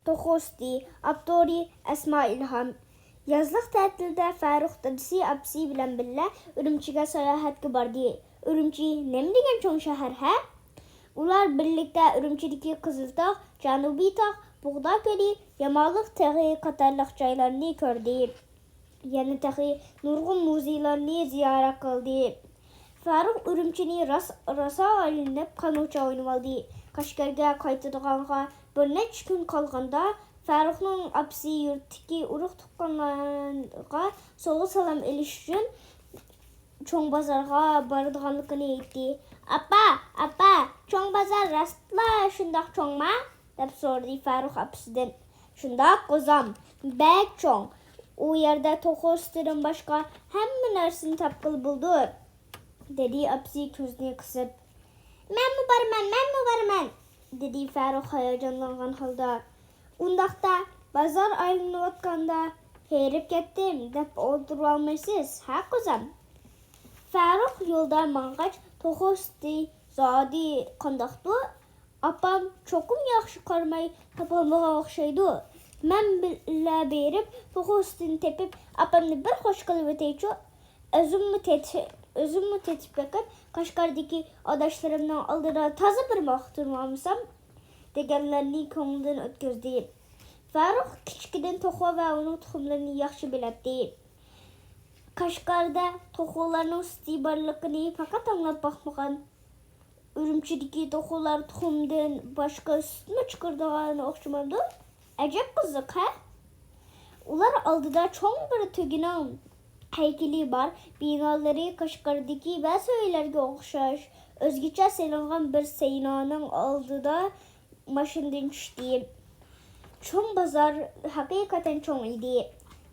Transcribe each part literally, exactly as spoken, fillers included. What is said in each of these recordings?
توخۇ سۈتى، ئاپتورى ئەسما ئىلھام. يازلىق تەتىلدە فەرۇق دادىسى، ئاپىسى بىلەن بىللە ئۈرۈمچىگە ساياھەتكە باردى. ئۈرۈمچى نېمە دېگەن چوڭ شەھەر، ھە؟ ئۇلار بىرلىكتە ئۈرۈمچىدىكى قىزىلتاغ، جەنۇبىي تاغ، بۇغدا كۆلى، يامالىق تېغى قاتارلىق جايلارنى كۆردى. يەنە تېخى نۇرغۇن مۇزېيلارنى زىيارەت قىلدى. فاروق ئۈرۈمچىنى راس-، راسا ئايلىنىپ، قانۇچە ئوينىۋالدى. قەشقەرگە قايتىدىغانغا بىر نەچچە كۈن قالغاندا، فاروقنىڭ ئاپىسى يۇرتتىكى ئۇرۇق-تۇغقانلارغا سوۋغا-سالام ئېلىش ئۈچۈن چوڭ بازارغا بارىدىغانلىقىنى ئېيتتى. «ئاپا، ئاپا، چوڭ بازار راستلا شۇنداق چوڭما؟» دەپ سورىدى فاروق ئاپىسىدىن. «شۇنداق، قوزام، بەك چوڭ. ئۇ يەردە توخۇ سۈتىدىن باشقا ھەممە نەرسىنى تاپقىلى بولىدۇ»، دېدى ئاپىسى كۆزىنى قىسىپ. «مەنمۇ بارىمەن، مەنمۇ بارىمەن!» دېدى فاروق ھاياجانلانغان ھالدا. «ئۇنداقتا، بازار ئايلىنىۋاتقاندا ھېرىپ كەتتىم دەپ ئولتۇرۇۋالمايسىز، ھە، قوزام؟» فاروق يولدا ماڭغاچ، توخۇ سۈتى زادى قانداقتۇ؟ ئاپام چوقۇم ياخشى قارىماي تاپالمىغان ئوخشايدۇ. مەن بىللە بېرىپ، توخۇ سۈتىنى تېپىپ، ئاپامنى بىر خوش قىلىۋېتەيچۇ. ئۆزۈممۇ تېتى-، ئۆزۈممۇ تېتىپ بېقىپ، قەشقەردىكى ئاداشلىرىمنىڭ ئالدىدا تازا بىر ماختىنىۋالمىسام، دېگەنلەرنى كۆڭلىدىن ئۆتكۈزدى. فاروق كىچىكىدىن توخۇ ۋە ئۇنىڭ تۇخۇملىرىنى ياخشى بىلەتتى. قەشقەردە توخۇلارنىڭ سۈتى بارلىقىنى پەقەت ئاڭلاپ باقمىغان. ئۈرۈمچىدىكى توخۇلار تۇخۇمدىن باشقا سۈتمۇ چىقىرىدىغان ئوخشىمامدۇ؟ ئەجەب قىزىق، ھە؟ ئۇلار ئالدىدا چوڭ بىر تۆگىنىڭ ھەيكىلى بار. بىنالىرى قەشقەردىكى بەزى ئۆيلەرگە ئوخشاش. ئۆزگىچە سېلىنغان بىر سەينانىڭ ئالدىدا ماشىنىدىن چۈشتى. چوڭ بازار ھەقىقەتەن چوڭ ئىدى.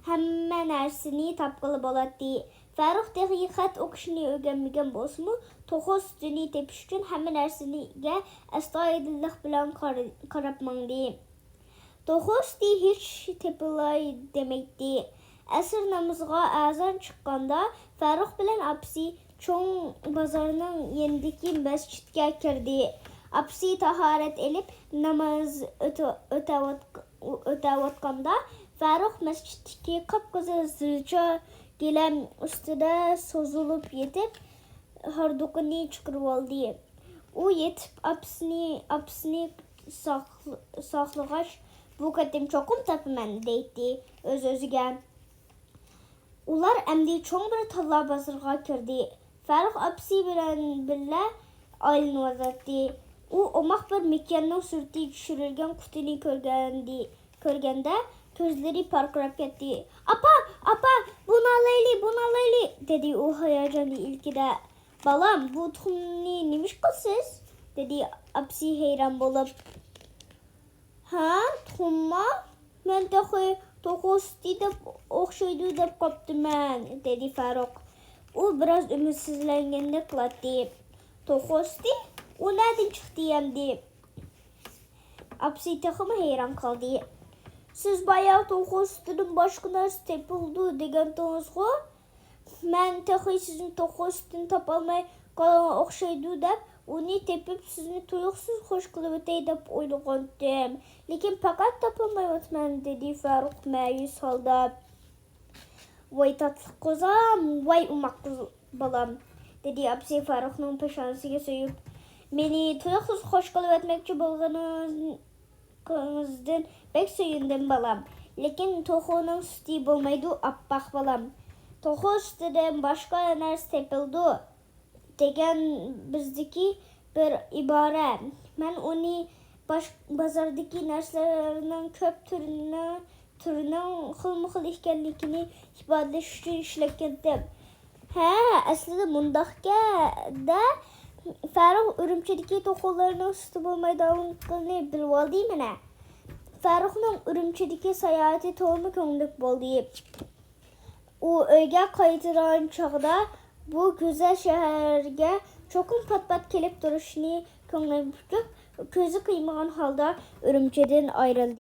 ھەممە نەرسىنى تاپقىلى بولاتتى. فاروق تېخى خەت ئوقۇشنى ئۆگەنمىگەن بولسىمۇ، توخۇ سۈتىنى تېپىش ئۈچۈن ھەممە نەرسىگە ئەستايىدىللىق بىلەن قارا-، قاراپ ماڭدى. توخۇ سۈتى ھېچ تېپىلاي دېمەيتتى. ئەسىر نامىزىغا ئەزان چىققاندا، فاروق بىلەن ئاپىسى چوڭ بازارنىڭ يېنىدىكى مەسچىتكە كىردى. ئاپىسى تاھارەت ئېلىپ، ناماز ئۆتە-، ئۆتەۋاتق-، ئۆتەۋاتقاندا، فاروق مەسچىتتىكى قاپقىزىل زىلچا گىلەم ئۈستىدە سوزۇلۇپ يېتىپ، ھاردۇقىنى چىقىرىۋالدى. ئۇ يېتىپ ئاپىسىنى، ئاپىسىنى ساقل-، ساقلىغاچ، «بۇ قېتىم چوقۇم تاپىمەن» دەيتتى ئۆز-ئۆزىگە. ئۇلار ئەمدى چوڭ بىر تاللا بازىرىغا كىردى. فاروق ئاپىسى بىلەن بىللە ئايلىنىۋاتاتتى. ئۇ ئوماق بىر مېكىياننىڭ سۈرىتى چۈشۈرۈلگەن قۇتىنى كۆرگەندى-، كۆرگەندە كۆزلىرى پارقىراپ كەتتى. «ئاپا، ئاپا، بۇنى ئالايلى، بۇنى ئالايلى!» دېدى ئۇ ھاياجانلىق ئىلكىدە. «بالام، بۇ تۇخۇمنى نېمە ئىش قىلىسىز؟» دېدى ئاپىسى ھەيران بولۇپ. «ھە، تۇخۇمما؟ مەن تېخى توخۇ سۈتى دەپ ئوخشايدۇ دەپ قاپتىمەن»، دېدى فاروق. ئۇ بىراز ئۈمىدسىزلەنگەندەك قىلاتتى. «توخۇ سۈتى؟ ئۇ نەدىن چىقتى ئەمدى؟» ئاپىسى تېخىمۇ ھەيران قالدى. «سىز بايا توخۇ سۈتىدىن باشقا نەرسە تېپىلىدۇ دېگەنتىڭىزغۇ؟ مەن تېخى سىزنى توخۇ سۈتىنى تاپالماي قالغان ئوخشايدۇ دەپ، ئۇنى تېپىپ سىزنى تۇيۇقسىز خوش قىلىۋېتەي دەپ ئويلىغانتىم. لېكىن پەقەت تاپالمايۋاتىمەن»، دېدى فاروق مەيۈس ھالدا. «ۋاي تاتلىق قوزام، ۋاي ئوماق قىز بالام»، دېدى ئاپىسى فاروقنىڭ پېشانىسىگە سۆيۈپ. «مېنى تۇيۇقسىز خوش قىلىۋەتمەكچى بولغىنىڭىز-، قىلىڭىزدىن بەك سۆيۈندۈم، بالام. لېكىن توخۇنىڭ سۈتى بولمايدۇ، ئاپئاق بالام. توخۇ سۈتىدىن باشقا نەرسە تېپىلىدۇ دېگەن بىزدىكى بىر ئىبارە. مەن ئۇنى باش-، بازاردىكى نەرسىلەرنىڭ كۆپ تۈرىنىڭ، تۈرىنىڭ خىلمۇ خىل ئىكەنلىكىنى ئىپادىلەش ئۈچۈن ئىشلەتكەنتىم.» «ھە، ئەسلىدە مۇنداقكەن-دە، فاروق ئۈرۈمچىدىكى توخۇلارنىڭ سۈتى بولمايدىغانلىقىنى بىلىۋالدى مانا.» فاروقنىڭ ئۈرۈمچىدىكى ساياھىتى تولىمۇ كۆڭۈللۈك بولدى. ئۇ ئۆيگە قايتىدىغان چاغدا بۇ گۈزەل شەھەرگە چوقۇم پات-پات كېلىپ تۇرۇشنى كۆڭلى پۈكۈپ، كۆزى قىيمىغان ھالدا ئۈرۈمچىدىن ئايرىلدى.